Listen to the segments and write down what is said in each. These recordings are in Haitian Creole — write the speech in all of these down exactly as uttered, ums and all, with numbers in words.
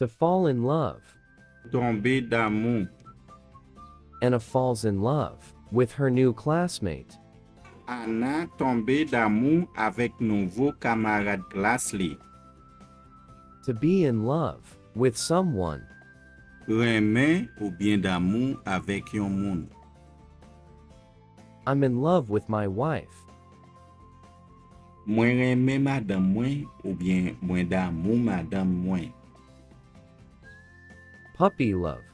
To fall in love. Tonbe damou. Anna falls in love with her new classmate. Ana tonbe damou avèk nouvo kamarad klas li. To be in love with someone. Renmen oubyen damou avèk yon moun. I'm in love with my wife. Mwen renmen madanm mwen oubyen mwen damou madanm mwen. Puppy love.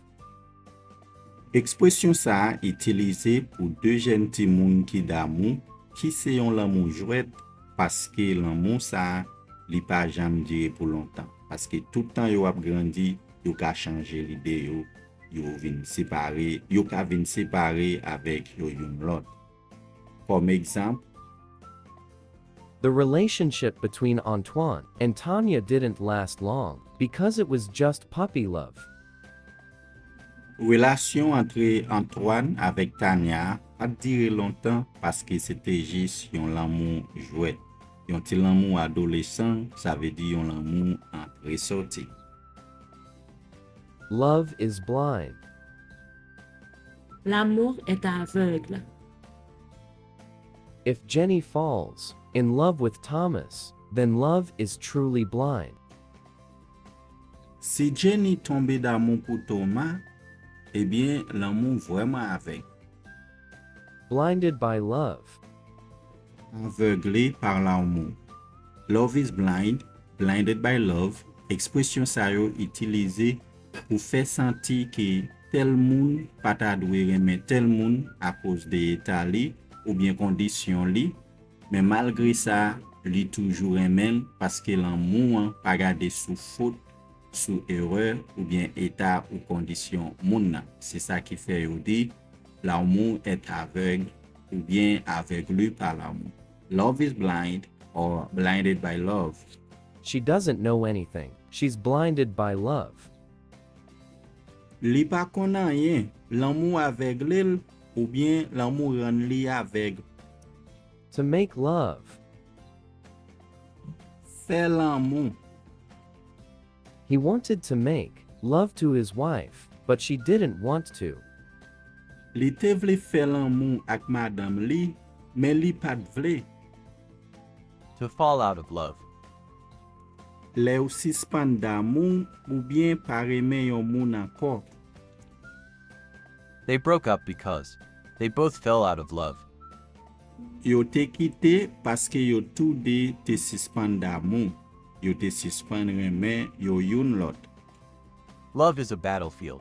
Ekspresyon sa a itilize pou de jèn timoun ki damou, ki se yon lanmou jwèt, paske lanmou sa a, li pa janm dire pou lontan. Paske tout tan yo ap grandi, yo ka chanje lide yo, yo vin separe, yo ka vin separe avèk yo youn lòt. Kòm egzanp, The relationship between Antoine and Tanya didn't last long because it was just puppy love. Relasyon antre Antoine avèk Tanya a pa t dire lontan paske se te jis yon lanmou jwèt, yon ti lanmou adolesan, sa vle di yon lanmou antre sòti. Love is blind. L'amour est aveugle. If Jenny falls in love with Thomas, then love is truly blind. Si Jenny tonbe damou pou Thomas, ebyen, lanmou vrèman avèg. Blinded by love. Aveuglé par l'amour. Love is blind, blinded by love. Ekspresyon sa yo itilize pou fè santi ke tèl moun pa ta dwe renmen tèl moun akoz de eta li oubyen kondisyon li, men malgre sa, li toujou renmen l paske lanmou an pa gade sou fot, sou erè oubyen eta ou kondisyon moun nan. Se sa ki fè yo di, l'amour est aveugle oubyen aveuglé par l'amour. Love is blind or blinded by love. She doesn't know anything. She's blinded by love. Li pa konn anyen, lanmou avègle l oubyen lanmou rann li avèg. To make love. Fè lanmou. He wanted to make love to his wife, but she didn't want to. Li te vle fè lanmou ak madanm li, men li pa t vle. To fall out of love. Lè w sispann damou oubyen pa renmen yon moun ankò. They broke up because they both fell out of love. Yo te kite paske yo toude te sispann damou. Yo te sispann renmen yo youn lòt. Love is a battlefield.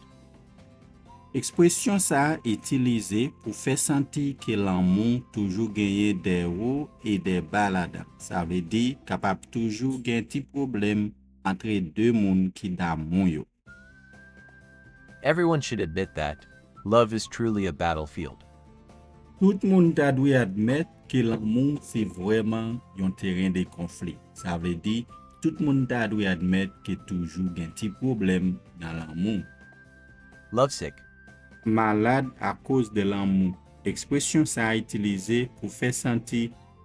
Ekspresyon sa a itilize pou fè santi ke lanmou toujou genyen dè wo e dè ba ladan. Sa vle di kapab toujou gen ti pwoblèm antre de moun ki damou yo. Everyone should admit that love is truly a battlefield. Tout moun ta dwe admèt ke lanmou se vrèman yon teren de konfli. Sa vle di, tout moun ta dwe admèt ke toujou gen ti pwoblèm nan lanmou. Lovesick. Malad akoz de lanmou. Ekspresyon sa a itilize pou fè santi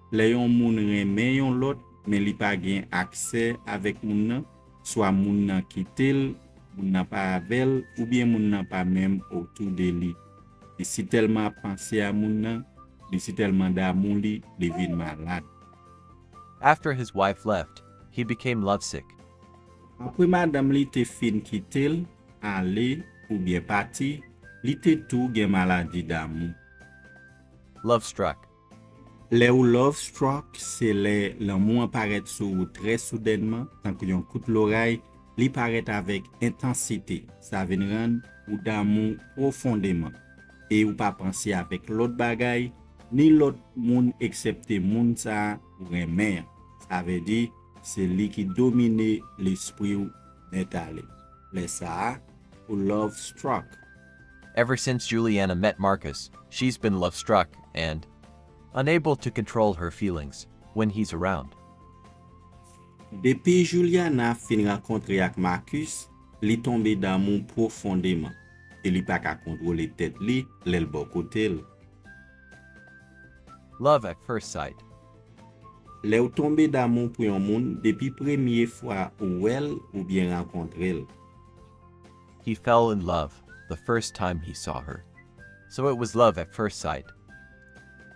lè yon moun renmen yon lòt, men li pa gen aksè avèk moun nan, swa moun nan kite l, moun nan pa avè l, oubyen moun nan pa menm otou de li. Li si tèlman ap panse a moun nan, li si tèlman damou li, li vin malad. After his wife left, he became lovesick. Apre madanm li te fin kite l, ale, oubyen pati, li te tou gen maladi damou. Love struck. Lè ou love struck, se lè lanmou an parèt sou ou trè soudènman, tankou yon kout loray, li parèt avèk entansite. Sa vin rann ou damou pwofondeman. E ou pa panse avèk lòt bagay, ni lòt moun eksepte moun sa a ou renmen an. Sa vle di, se li ki domine lespri w nèt ale. Lè sa a, ou love struck. Ever since Juliana met Marcus, she's been love struck and unable to control her feelings when he's around. Depi Juliana fin rankontre ak Marcus, li tonbe damou pwofondeman e li pa ka kontwole tèt li lè l bò kote l. Love at first sight. Lè w tonbe damou pou yon moun depi premye fwa ou wè l oubyen rankontre l. He fell in love the first time he saw her. So it was love at first sight.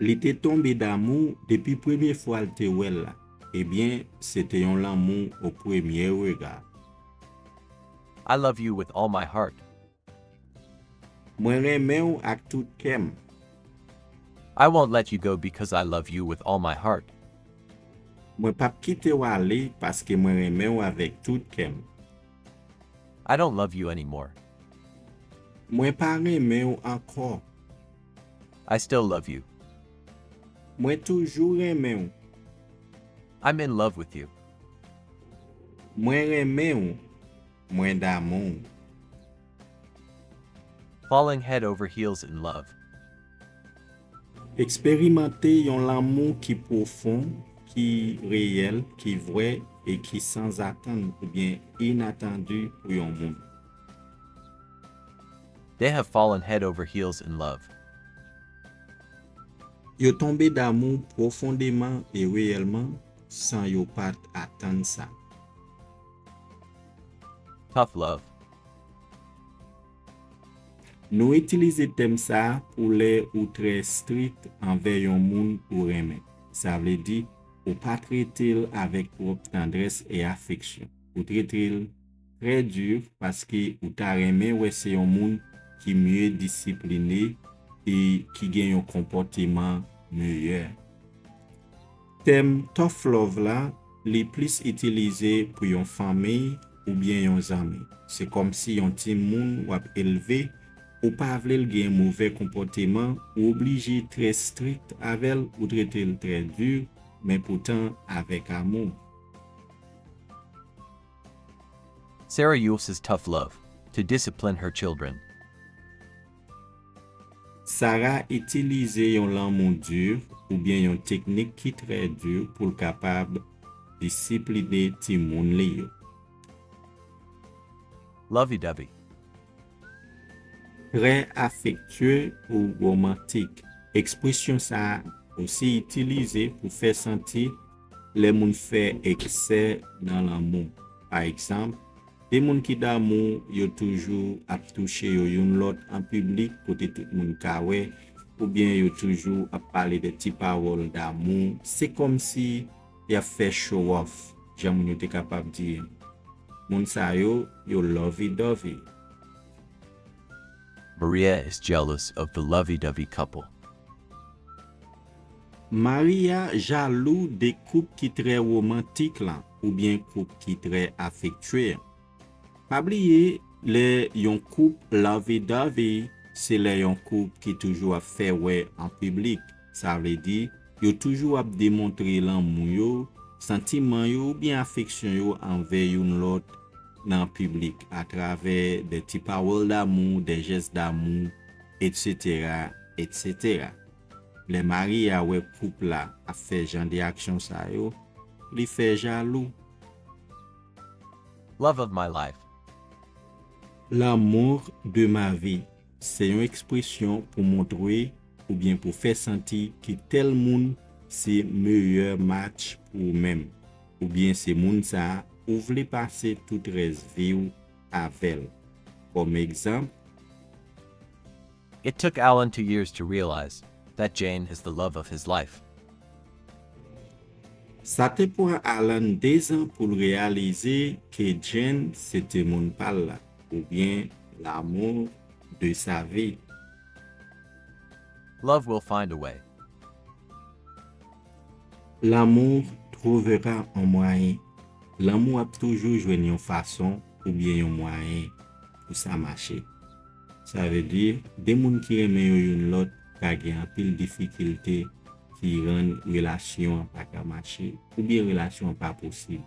Li te tonbe damou depi premye fwa l te wè l la. Ebyen, se te yon lanmou o premye rega. I love you with all my heart. Mwen renmen w ak tout kè m. I won't let you go because I love you with all my heart. Mwen p ap kite w ale paske mwen renmen w avèk tout kè m. I don't love you anymore. Mwen pa renmen w ankò. I still love you. Mwen toujou renmen w. I'm in love with you. Mwen renmen w. Mwen damou w. Falling head over heels in love. Eksperimante yon lanmou ki pwofon, ki reyèl, ki vrè e ki sanzatann oubyen inatandi pou yon moun. They have fallen head over heels in love. Yo tonbe damou pwofondeman e reyèlman san yo pa t atann sa. Tough love. Nou itilize tèm sa a pou lè ou trè estrik anvè yon moun ou renmen. Sa vle di, ou pa trete l avèk twòp tandrès e afeksyon. Ou trete l trè di paske ou ta renmen wè se yon moun ki mye disipline e ki gen yon konpòteman meyè. Tèm tough love la, li plis itilize pou yon fanmi oubyen yon zanmi. Se kòmsi yon timoun w ap elve, ou pa vle l gen movè konpòteman, ou oblije trè estrik avè l, ou trete l trè di, men poutan avèk amou. Sarah uses tough love to discipline her children. Sara itilize yon lanmou di oubyen yon teknik ki trè di pou l kapab disipline timoun li yo. Lovey-dovey. Trè afektye ou womantik. Ekspresyon sa a osi itilize pou fè santi lè moun fè eksè nan lanmou. Pa egzanp, de moun ki damou, yo toujou ap touche yo youn lòt an piblik kote tout moun ka wè, oubyen yo toujou ap pale de ti pawòl damou. Se kòmsi y ap fè show off, jan moun yo te kapab di. Moun sa yo, yo lovey-dovey. Maria is jealous of the lovey-dovey couple. Maria jalou de koup ki trè womantik lan oubyen koup ki trè afektye an. Pa bliye, lè yon koup lovey-dovey, se lè yon koup ki toujou ap fè wè an piblik. Sa vle di, yo toujou ap demontre lanmou yo, santiman yo oubyen afeksyon yo anvè youn lòt nan piblik atravè de ti pawòl damou, de jès damou, etsetera, etsetera. Lè Maria wè koup la ap fè jan de aksyon sa yo, li fè jalou. Love of my life. L'amour de ma vie se yon ekspresyon pou montre oubyen pou fè santi ke tèl moun se meyè match pou ou menm, oubyen se moun sa a ou vle pase tout rès vi w avè l. Kòm egzanp, It took Alan two years to realize that Jane is the love of his life. Sa te pran Alan dezan pou l reyalize ke Jane se timoun pa l la, oubyen l'amour de sa vie. Love will find a way. L'amour trouvera un moyen. Lanmou ap toujou jwenn yon fason oubyen yon mwayen pou sa mache. Sa vle di, de moun ki renmen yo youn lòt ka gen anpil difikilte ki rann relasyon an pa ka mache, oubyen relasyon an pa posib.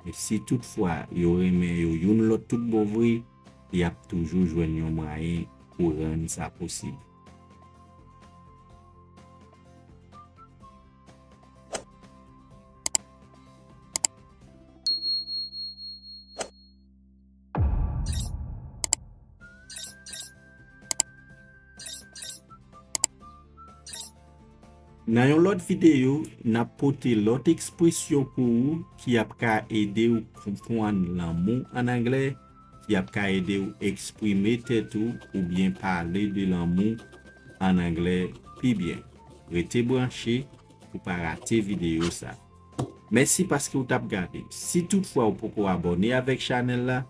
Men si toutfwa yo renmen yo youn lòt tout bon vre, y ap toujou jwenn yon mwayen pou rann sa posib. Nan yon lòt videyo, n ap pote lòt ekspresyon pou ou ki ap ka ede w konprann lanmou an anglè, y ap ka ede w eksprime tèt ou oubyen pale de lanmou an anglè pi byen. Rete branche pou pa rate videyo sa. Mèsi paske w t ap gade. Si toutfwa ou poko abòne avèk chanèl la,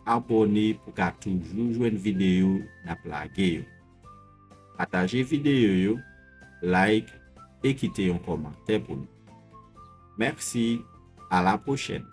abòne pou ka toujou jwenn videyo n ap lage yo. Pataje videyo yo, like e kite yon kòmantè pou nou. Mèsi, a la pwochèn!